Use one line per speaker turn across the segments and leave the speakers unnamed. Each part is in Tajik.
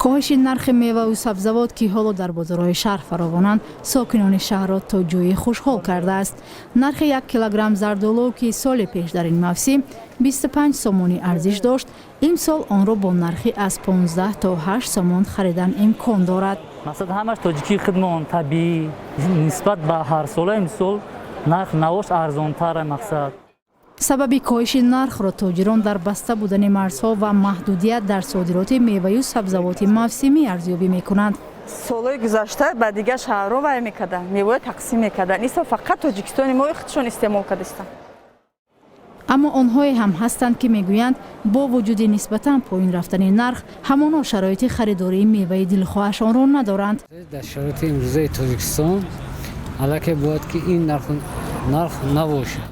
Коҳиши нархи меваву сабзавот, ки ҳоло дар бозорҳои шаҳр фаровонанд, сокинони шаҳрро то ҷое хушҳол кардааст. Нархи 1 килограмм зардолу, ки соли пеш дар ин мавсим 25 сомонӣ арзиш дошт, имсол онро бо нархи аз 15 то 8 сомон харидан имкон дорад.
Масалан, ҳамаш тоҷикии худмон, табиӣ. Нисбат ба ҳарсола имсол нарх навош арзонтар, мақсад.
Сабаби коҳиши нархро тоҷирон дар баста будани марзҳо ва маҳдудият дар содироти меваю сабзавоти мавсимӣ арзёбӣ мекунанд.
Солҳои гузашта ба дигар шаҳрҳо вай мекарданд, меваҳо тақсим мекарданд. Ин сол фақат Тоҷикистони мо худшон истеъмол кардистанд.
Аммо онҳое ҳам ҳастанд, ки мегӯянд, бо вуҷуди нисбатан поин рафтани нарх, ҳамоно шароити харидории меваи дилхоҳашонро надоранд.
Дар шароити имрӯзаи Тоҷикистон аллакай бояд ки ин нарх набошад.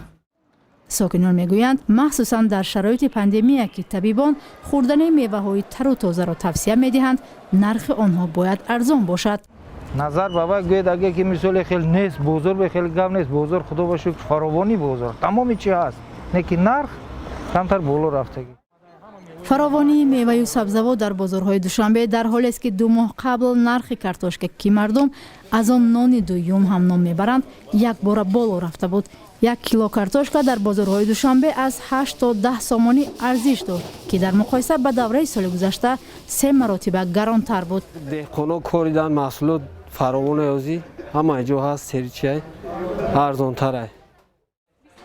Сокинон мегӯянд, махсусан дар шароити пандемия, ки табибон хӯрдани меваҳои тару тозаро тавсия медиҳанд, нархи онҳо бояд арзон бошад.
Назар ба вай гӯед, аге ки мисоле хел нест бозор, бе хел гап нест. Бозор, худо ба шукр, фаровонӣ, бозор тамоми чи ҳаст, не ки нарх камтар боло рафтагӣ.
Фаровонии меваю сабзавот дар бозорҳои Душанбе дар ҳолест, ки 2 моҳ қабл нархи картошка, ки мардум аз он нони дуюм ҳам ном мебаранд, якбора боло рафта буд. 1 кило картошка дар бозорҳои Душанбе аз 8 то 10 сомонӣ арзиш дошт, ки дар муқоиса ба давраи соли гузашта се маротиба гаронтар буд.
Деҳқоно коридан, маҳсулот фаровон озӣ, ҳама ҷо ҳаст, серичиай, арзонтарай.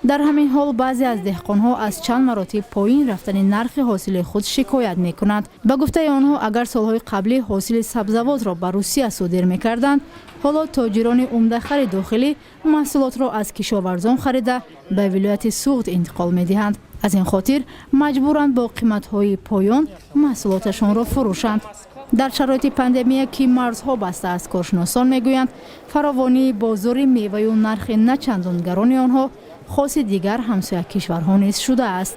Дар ҳамин ҳол, баъзе аз деҳқонҳо аз чанд маротиб поин рафтани нархи ҳосили худ шикоят мекунанд. Ба гуфтаи онҳо, агар солҳои қаблӣ ҳосили сабзавотро ба Русия содир мекарданд, ҳоло тоҷирони умдахари дохилӣ маҳсулотро аз кишоварзон харида, ба вилояти Суғд интиқол медиҳанд. Аз ин хотир маҷбуранд бо қиматҳои поён маҳсулоташонро фурӯшанд. Дар шароити пандемия, ки марзҳо баста аст, коршиносон мегӯянд, фаровонии бозори меваю нархи начандон гарони онҳо хоси дигар ҳамсоя кишварҳо низ шудааст.